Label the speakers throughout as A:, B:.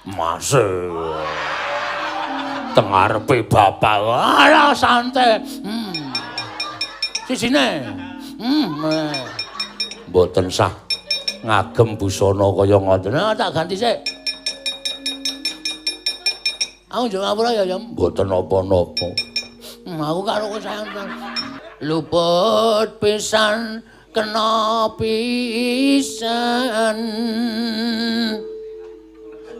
A: Mas. Teng ngarepe bapak. Alah santai. Sisine. Mboten sah ngagem busana kaya ngoten. Ah, tak ganti sik. Aku njaluk ngapura ya, Yam. Mboten napa-napa. Aku karo kowe sayang. Luput pisan kena pisan.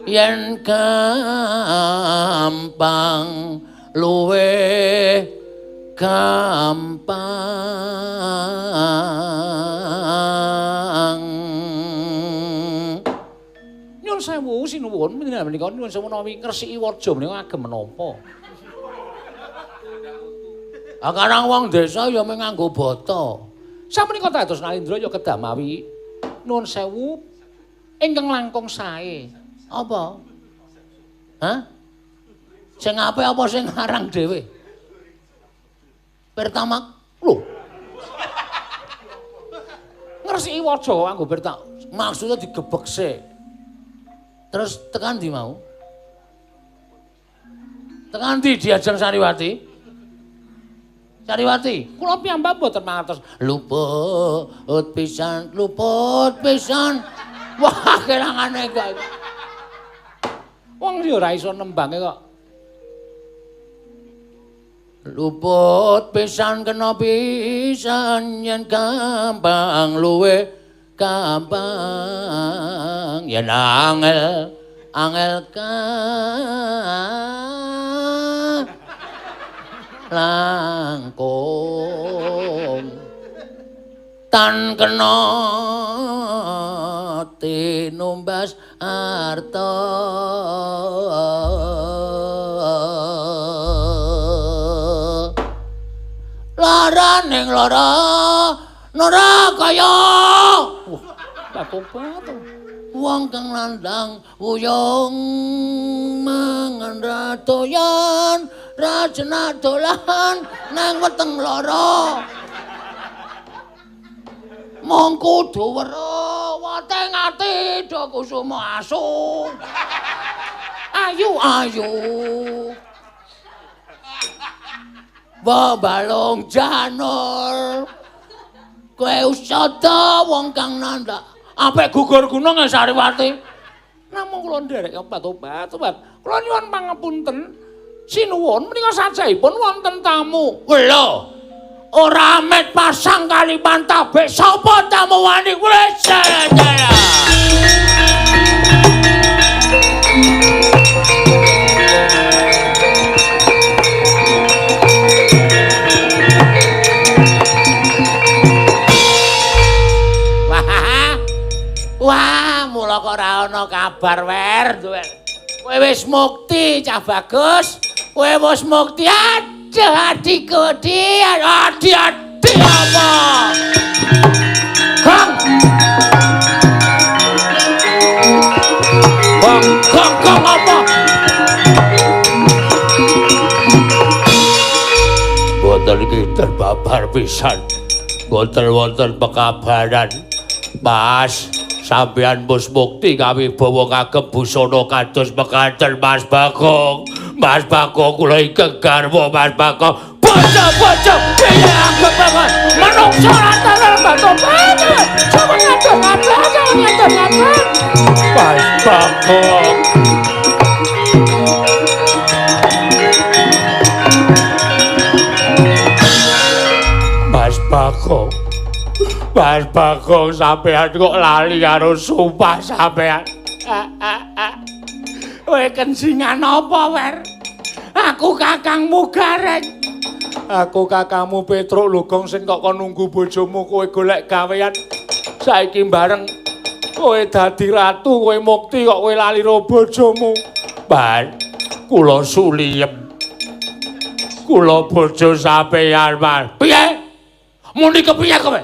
A: Yen gampang luwe gampang. Nyuwun sewu sinuwun menika nyuwun sewu menawi ngresiki waja menika agem menapa? Ah karang wong desa ya mung nganggo bata. Samenika dados Nalindra ya kedah mawi nuwun sewu ingkang langkung sae. Apa? Hah? Sing apik apa sing aran dhewe? Pertama, lho. Ngresiki waja nganggo pertama. Maksudnya digebek sik. Terus tekan ndi mau? Tekan ndi diajeng Sariwati? Sariwati, kula piyambak mboten mangertos. Luput pisan, luput pisan. Wah, kelangane kok. Wong ya ora iso nembange kok. Luput pisan kena pisan yen gampang luwe gampang yen angel angel langkung tan kena tinumbas arta. Lara ning lara nora kaya. Wah, batu-batu. Wong kang landang wuyung mangan ra doyan, ra jenak dolan nang weteng lara. Mung kudu weruh weteng ati do kusuma asu. Ayu ayu. Balung janur. Kowe usada wong kang nandhak. Apik gugur gunung Sariwati. Namung kula nderek obat-obat. Kula nyuwun pangapunten. Sinuwun menika sajahipun wonten tamu. Lho. Ora amet pasang kaliman tabik sapa tamu wani wis. Wah, mula kok ora ana kabar wer, duwe. Kowe wis mukti, cah bagus. Kowe wis mukti. Aduh, adikku, adi adi apa? Gong. Gong, gong, gong apa? Mboten iki terbabar pisan. Mboten wonten pekabaran. Mas, sampeyan wis mukti kawibawa kagem busana kados mekaten Mas Bagong. Mas Bagong kula ingkang garwa Mas Bagong. Bocah-bocah piye agem banget. Manungsa antara batu-batu. Coba ngatur-ngatur, coba ngatur-ngatur. Mas Bagong. Mas Bagong. Mas Bagong sampean kok lali karo sumpah sampean. Kowe kensingan apa, Wer? Aku kakangmu Gareng. Aku kakangmu Petruk Lugong sing kok kon nunggu bojomu kowe golek gawean. Saiki bareng kowe dadi ratu, kowe mukti kok kowe lali ro bojomu. Ban, kula suliyem. Kula bojo sampean, Mas. Piye? Muni kepiye kowe?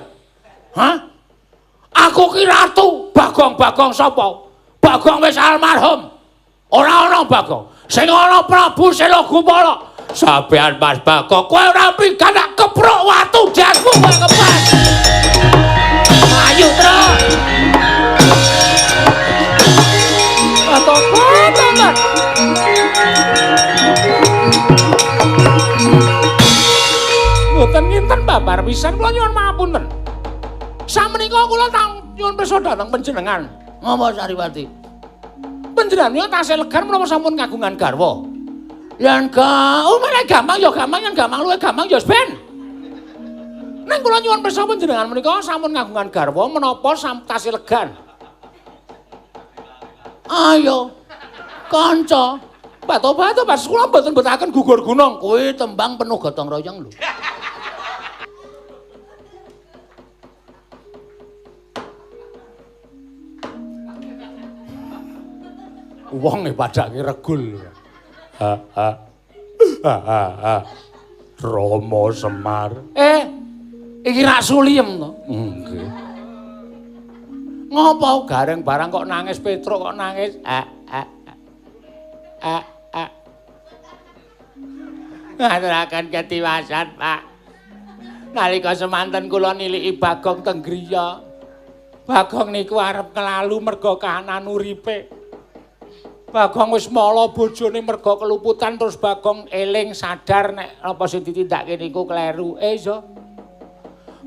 A: Hah? Aku ki ratu. Bagong-bagong sapa? Bagong wis almarhum. Ora ana Bagong. Sing ana Prabu Sela Gupala. Sampeyan Mas Bagong, kowe ora pikan tak keprok watu jasmu kowe kepas. Ayo, Tru. Atau penonton. Mboten nginten babar pisan kula nyuwun pangapunten. Samenika kula nyuwun pirsa dhateng panjenengan.
B: Ngapa Sariwati?
A: Panjenengan tasih legar menapa sampun kagungan garwa? Yen ga, oh malah gampang ya gampang, yen gampang luwih gampang ya ben. Ning kula nyuwun pirsa panjenengan menika sampun kagungan garwa menapa tasih legan?
B: Ayo kanca,
A: batu-batu pas kula mboten mbetaken gugur gunung.
B: Kuwi tembang penuh gotong royong lho.
A: Wong e padake regul. Ha ha. Ha ha ha. Rama Semar. Iki rak Suliem to? Nggih. Ngopo gareng barang kok nangis Petruk kok nangis? A a a a. Ngaturaken ketiwasan, Pak. Nalika semanten kula niliki Bagong teng griya. Bagong niku arep kelalu merga kahanan uripe. Bagong wis mala bojone merga keluputan terus Bagong eling sadar nek apa sing ditindakake niku kleru. Iso.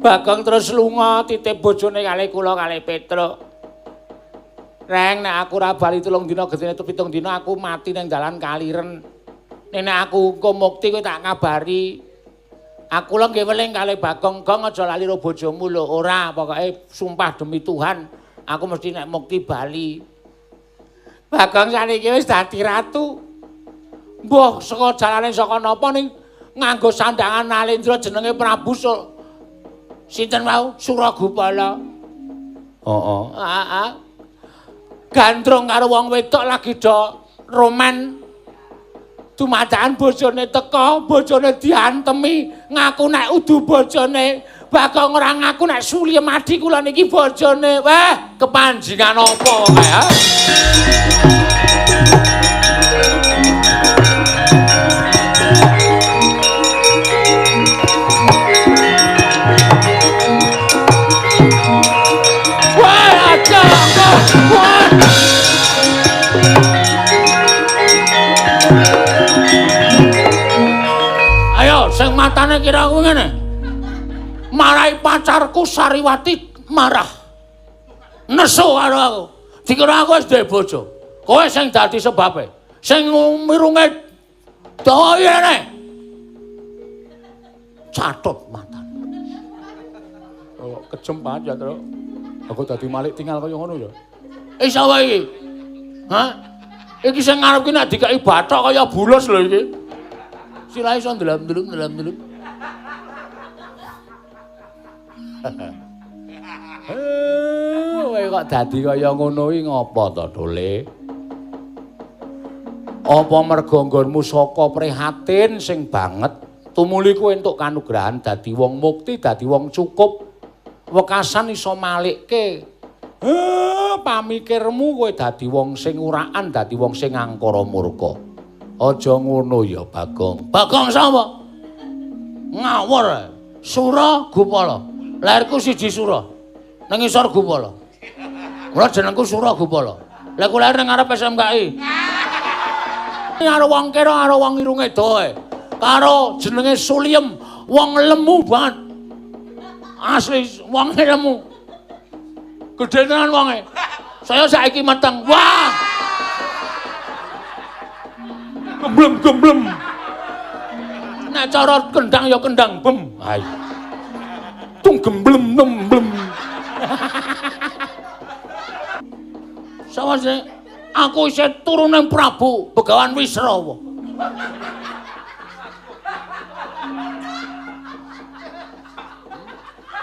A: Bagong terus lunga titip bojone kalih kula kalih Petruk. Reng nek aku ora bali 3 dina gedene 7 dina aku mati ning dalan Kaliren. Nek aku engko mukti kowe tak kabari. Aku lho nggih weling kalih Bagong, Gong aja lali ro bojomu lho. Ora, pokoke sumpah demi Tuhan aku mesti nek mukti bali. Bagong saniki wis dadi ratu. Mbuh saka jalane saka napa ning nganggo sandangan Nalendra jenenge Prabu sinten wau? Suragupala. Heeh.
B: Heeh.
A: Gandrung karo wong wedok lagi do roman. Dumadakan bojone teka, bojone diantemi, ngaku nek udu bojone. Bagong ora ngaku nek Suliem adi kula niki bojone. Wah, kepanjingan apa kae ha? Wah, aja wah. Ayo, sing matane kira aku ngene. Marahi pacarku Sariwati marah. Nesu karo aku. Dikira aku wis duwe bojo. Kowe sing dadi sebabe. Sing mirunge dawa ngene. Catut matane. Oh, kejem banget ya, Truk. Aku dadi malik tinggal kaya ngono ya. Iso wae iki. Hah? Iki sing ngarep ki nek dikeki bathok kaya bulus lho iki. Sirahe iso ndelem-ndelem. Kowe kok dadi kaya ngono iki ngapa to, Dole? Apa merga nggonmu saka prihatin sing banget tumuli kowe entuk kanugrahan dadi wong mukti, dadi wong cukup, wekasan iso malikke. Pamikirmu kowe dadi wong sing urakan, dadi wong sing angkara murka. Aja ngono ya, Bagong.
B: Bagong sapa? Ngawur. Suragupala. Lahirku siji Sura. Nang ngisor Gupala. Mula jenengku Suragupala. Lah ku lahir nang ngarep SMKI.
A: Karo wong kira karo wong irunge doe. Karo jenenge Suliem, wong lemu banget. Asli wong lemu. Gedhe tenan wonge. Saya saiki meteng. Wah. Gemblem-gemblem. Nek cara kendang ya kendang bem. Ayo. Tung gemblem nemblem.
B: Sapa sih? Aku isih turu nang Prabu Begawan Wisrawa.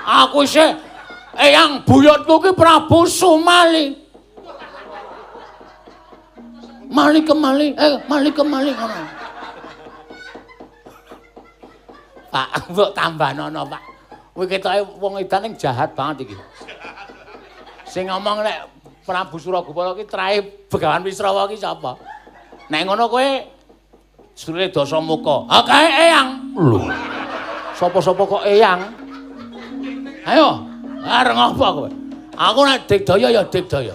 B: Aku isih eyang buyutku ki Prabu Sumali. Mali kemali, mali kemali ngono.
A: Pak, mbok tambahnono, Pak. Kuwi ketoke wong edan ning jahat banget iki. Sing ngomong nek Prabu Suragupala ki trahe Begawan Wisrawa ki sapa? Nek ngono kowe sedulure Dasamuka. Ha kae eyang. Lho. Sapa-sapa kok eyang?
B: Ayo, arep ngapa kowe? Aku nek digdaya ya digdaya.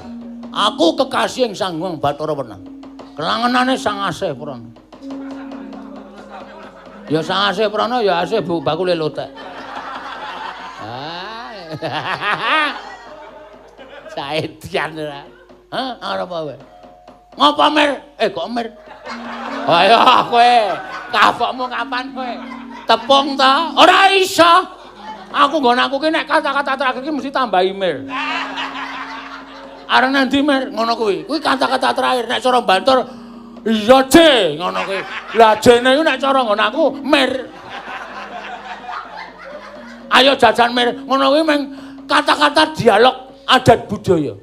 B: Aku kekasih ing Sang Hyang Bathara Wenang. Kelangenane Sang Asih Prana. Ya Sang Asih Prana ya asih bu bakule lotek. Ah. Saedian ora. Hah, arep apa kowe? Ngopo Mir? Eh kok Mir? Ayo kowe, kapokmu kapan kowe? Tepung ta? Ora iso. Aku nggon aku ki nek kata-kata terakhir ki mesti tambahi Mir. Arep nang ndi Mir? Ngono kuwi. Kuwi kata-kata terakhir nek cara Bantur iya J ngono kuwi. Lah jene iku nek cara nggon aku Mir. Ayo jajan Mir. Ngono kuwi meng kata-kata dialog adat budaya.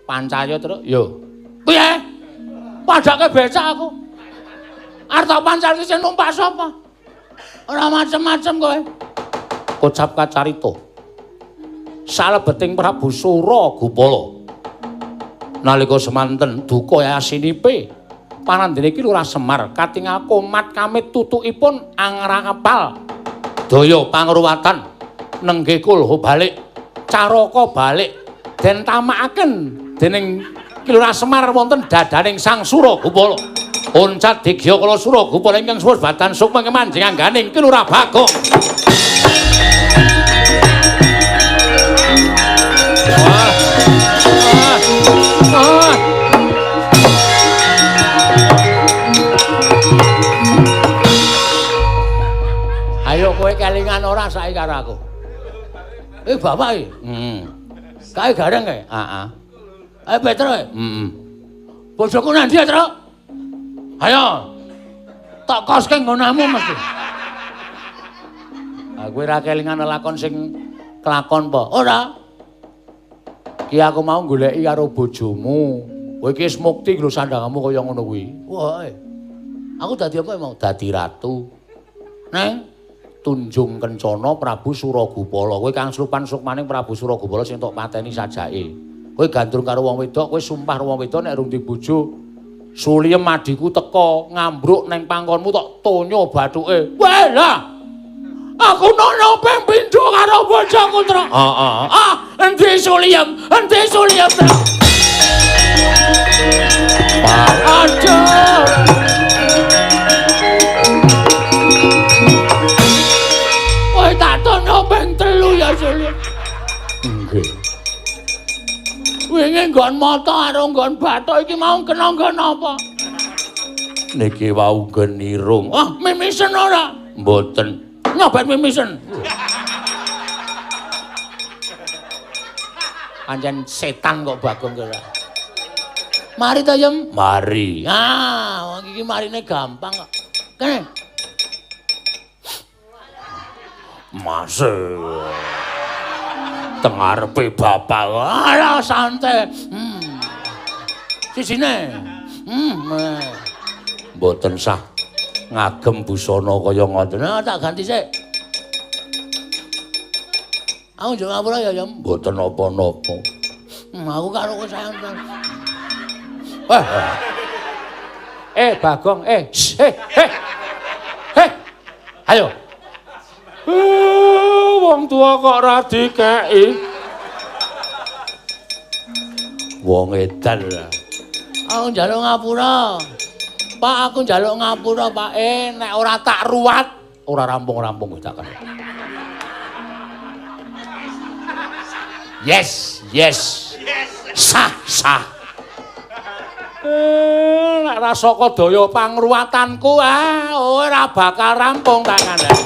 B: Pancaya terus yo. Piye? Padake becak aku. Arep tak pancal ki sing numpak sapa? Ora macem-macem kowe. Kocap kacarita. Salebeting Prabu Sura Gupala. Nalika semanten duka yasinipe panandene iki Lurah Semar katingal komat kamit tutukipun angrapal daya pangruwatan nenggih kulho balik caraka balik den tamakaken dening Ki Lurah Semar wonten dadaning Sang Sura Gupala. Oncat digya kala Sura Gupala ingkang suwus badan sukma manjing angganing Ki Lurah Bagong. Ayo kowe kelingan ora saiki karo aku. Eh bapak iki. Heeh. Kae gareng kae? Heeh. Ayo Petro. Heeh. Bojoku nang ndi, Tru? Ayo. Tak koske nggonamu mesti. Ah kowe ora kelingan lelakon sing kelakon apa? Ora. Ki aku mau goleki karo bojomu. Kowe iki wis mukti lho sandangamu kaya ngono kuwi. Wah. Aku dadi apa mau? Dadi ratu. Neng Tunjung Kencana Prabu Suragupala. Kowe kang slupan sukmaning Prabu Suragupala sing tok pateni sajake. Kowe gandrung karo wong wedok, kowe sumpah karo wong wedok nek rung di bojo. Suliem adhiku teka ngambruk neng pangkonmu tok tonyo bathuke. Weh lah. Aku nono ping pindho karo bojoku, Tru. Heeh. Ah, endi Suliem? Endi Suliem, Tru? Aduh. Kowe tak tono ping 3 ya, Suliem. Nggih. Wingi nggon mata karo nggon bathuk iki mau kena nggon apa? Niki wau nggon irung. Ah, mimisen ora? Mboten. Nyobat mimisen. Pancen setan kok Bagong kira. Mari to, Yem? Mari. Ah, wong iki marine gampang kok. Kene. Mas. Teng ngarepe bapak. Alah santai. Sisine. Mboten sah ngagem busana kaya ngoten. Ah, tak ganti sik. Aku njaluk ngapura ya, Yem. Mboten napa-napa. Aku karo kowe sayang. Eh, Bagong, eh. Eh, eh. Ayo. Wong tua kok ora dikeki. Wong edan. Aku njaluk ngapura. Pak, aku njaluk ngapura, Pak. Nek ora tak ruwat, ora rampung-rampung tak kan. Yes, yes. Sah, sah. Nek ra saka daya pangruwatanku, ah, ora bakal rampung tak kandhani.